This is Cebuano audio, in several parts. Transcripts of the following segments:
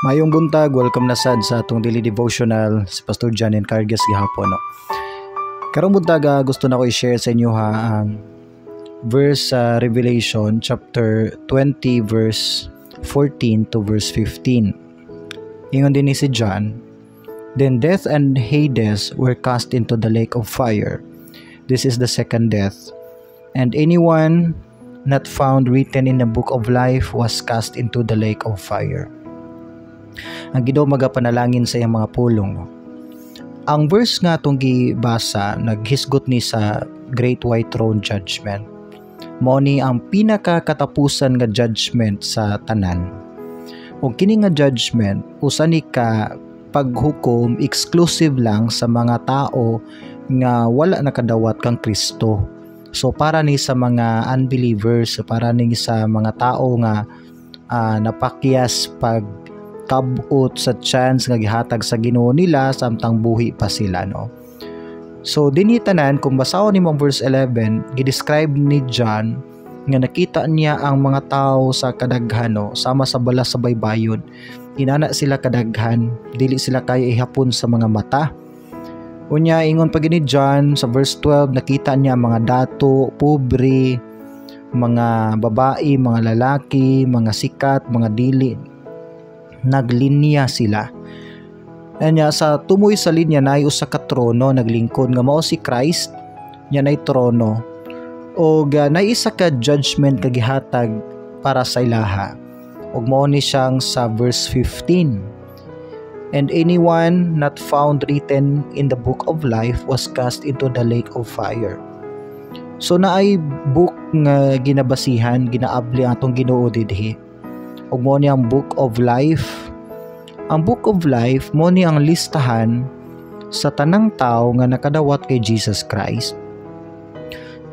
Maayong buntag, welcome na sad sa atong daily devotional, si Pastor John Encargues gihapon, no. Karong buntag, gusto na ko i-share sa inyo ha ang verse sa Revelation chapter 20 verse 14 to verse 15. Ingon din ni si John, "Then death and Hades were cast into the lake of fire. This is the second death. And anyone not found written in the book of life was cast into the lake of fire." Ang Ginoo magapanalangin sa iyang mga pulong. Ang verse nga atong gibasa naghisgot ni sa Great White Throne Judgment. Mao ni ang pinakakatapusan nga judgment sa tanan. Ug kini nga judgment usa ni ka paghukom exclusive lang sa mga tao nga wala nakadawat kang Kristo. So para ni sa mga unbelievers, para ni sa mga tao nga napakyas pag kabot sa chance nga gihatag sa Ginoo nila samtang buhi pa sila, no. So dinhi tanan, kung basahon nimo ang verse 11, gi-describe ni John nga nakita niya ang mga tao sa kadaghan, no, sama sa balas sa baybayon. Inana sila kadaghan, dili sila kaya ihapon sa mga mata. Unya ingon pa gini John sa verse 12, nakita niya ang mga dato, pobre, mga babae, mga lalaki, mga sikat, mga dili, naglinya sila. Anya sa tumoy sa linya naay usa ka trono naglingkod nga mao si Christ nya nay trono og naay isa ka judgment nga gihatag para sa ilaha. Ug mao ni siyang sa verse 15. "And anyone not found written in the book of life was cast into the lake of fire." So naay book nga ginabasihan, ginaabli ang atong Ginoo didhi. Ug mao ni ang book of life. Ang book of life mo ni ang listahan sa tanang tao nga nakadawat kay Jesus Christ.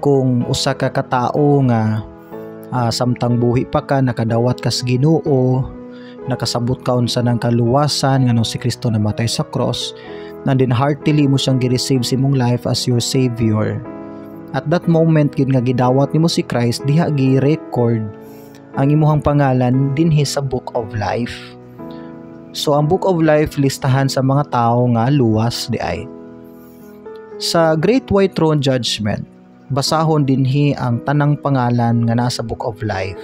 Kung usa ka katao nga samtang buhi pa ka nakadawat kas Ginoo, nakasabot ka unsa ng kaluwasan nga si Kristo namatay sa cross, and then heartily mo siyang gi-receive sa imong life as your savior. At that moment gid nga gidawat nimo si Christ, diha gi-record ang imuhang pangalan dinhi sa book of life. So ang book of life, listahan sa mga tao nga luwas di ay. Sa Great White Throne Judgment, basahon dinhi ang tanang pangalan nga nasa book of life.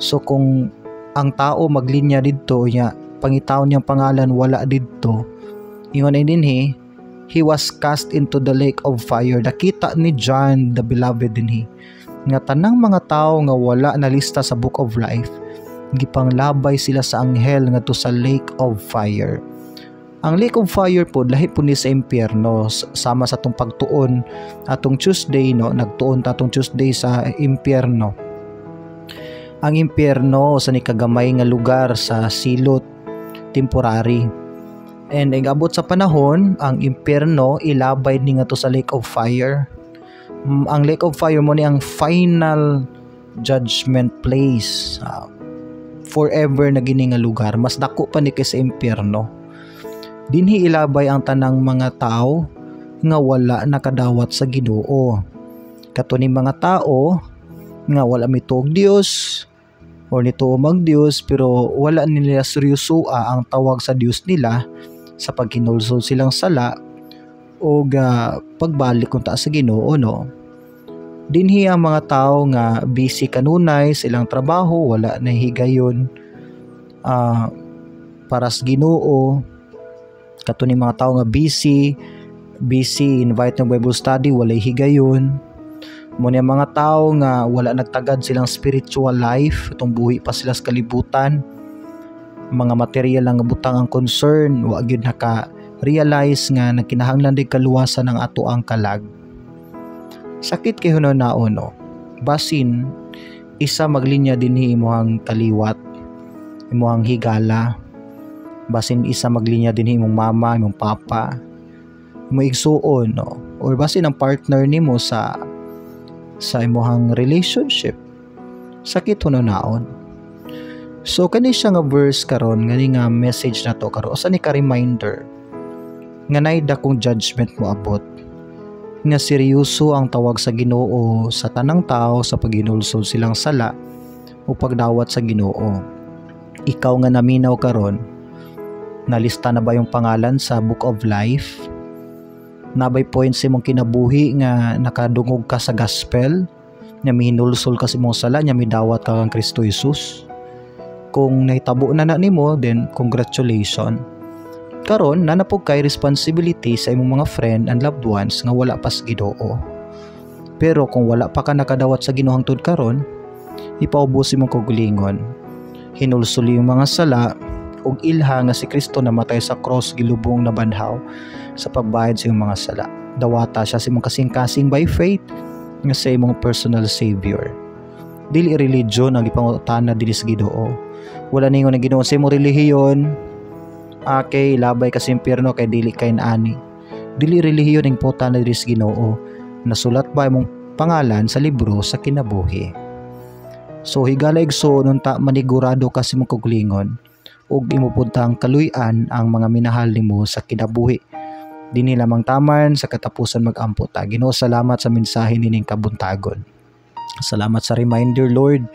So kung ang tao maglinya didto nya pangitaon niyang pangalan wala didto, ingon ay dinhi, he was cast into the lake of fire. Nakita ni John the Beloved dinhi nga tanang mga tao nga wala nalista sa book of life, gipanglabay sila sa anghel ngadto sa lake of fire. Ang lake of fire po, lahi po ni sa impyerno, sama sa atong pagtuon atong Tuesday, no, nagtuon ta atong Tuesday sa impyerno. Ang impyerno sa ni kagamay nga lugar sa silot, temporary. And ing abot sa panahon, ang impyerno ilabay ni ngadto sa lake of fire. Ang lake of fire mo ni ang final judgment place. Forever na gini nga lugar, mas dako pa ni kaysa impyerno. Dinhi ilabay ang tanang mga tao nga wala nakadawat sa Ginoo. Kato ni mga tao nga wala mituog Dios or nituo mag Dios pero wala nila seryosoa ang tawag sa Dios nila sa paghinulsol silang sala o pagbalik unta sa Ginoo, no. Dinhi ang mga tao nga busy kanunay sa ilang trabaho, wala na higayon para sa Ginoo. Kato ni mga tao nga busy, busy invite ng Bible study, walay higayon. Mo ni ang mga tao nga wala nagtagad silang spiritual life, itong buhi pa sila sa kalibutan. Mga material lang nga butang ang concern, wa gyud naka realize nga nagkinahanglan dig kaluwasan ang ato ang kalag. Sakit kay hunahuna, no. Basin isa maglinya dinhi imong kaliwat, imong higala. Basin isa maglinya dinhi imong mama, imong papa, imong igsuon, no, or basin ang partner nimo sa imong relationship. Sakit hunahunaon. So kani siya nga verse karon, ngani nga message na to karon, usa ni ka reminder nga naay dakong judgment mo abot, nga seryoso ang tawag sa Ginoo sa tanang tao sa paghinulsol silang sala o pagdawat sa Ginoo. Ikaw nga naminaw karon, nalista na ba imong pangalan sa Book of Life? Naa bay point sa imong kinabuhi nga nakadungog ka sa gospel, nga mihinulsol ka sa imong sala, nga midawat ka kang Kristo Jesus? Kung nahitabo na na nimo, then congratulations. Karon naa na pud kay responsibility sa imong mga friend and loved ones nga wala pa sa Ginoo. Pero kung wala pa ka nakadawat sa Ginoo hangtod karon, ipaubos imong kaugalingon. Hinulsol imong mga sala ug ilha nga si Kristo namatay sa cross, gilubong, nabanhaw sa pagbayad sa imong mga sala. Dawata siya sa imong kasing-kasing by faith nga sa imong personal savior. Dili religion ang gipangutana dinhi sa Ginoo. Wala ningon ang Ginoo sa imong relihiyon, "Okay, labay ka sa impyerno kay dili kay naani." Dili relihiyon ang pangutana dinhi sa Ginoo. Nasulat ba imong pangalan sa libro sa kinabuhi? So higala, igsoon, unta manigurado ka sa imong kaugalingon ug imo pud tang kaluy-an ang mga minahal nimo sa kinabuhi. Dinhi lamang taman, sa katapusan mag-ampo ta. Ginoo, salamat sa mensahe nining kabuntagon. Salamat sa reminder, Lord,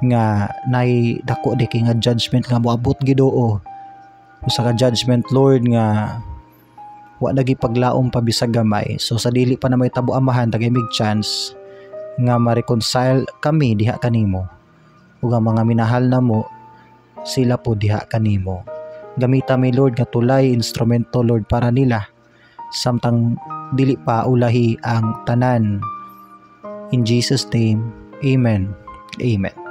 nga nay dako di kay nga judgment nga moabot, Ginoo. Usa ka judgment, Lord, nga wa lagi paglaom pa bisag gamay. So sa dili pa na mahitabo, Amahan, daghay mig chance nga ma-reconcile kami diha kanimo. Ug ang mga minahal namo, sila po diha kanimo. Gamita mi, Lord, nga tulay, instrumento, Lord, para nila samtang dili pa ulahi ang tanan. In Jesus' name, amen. Amen.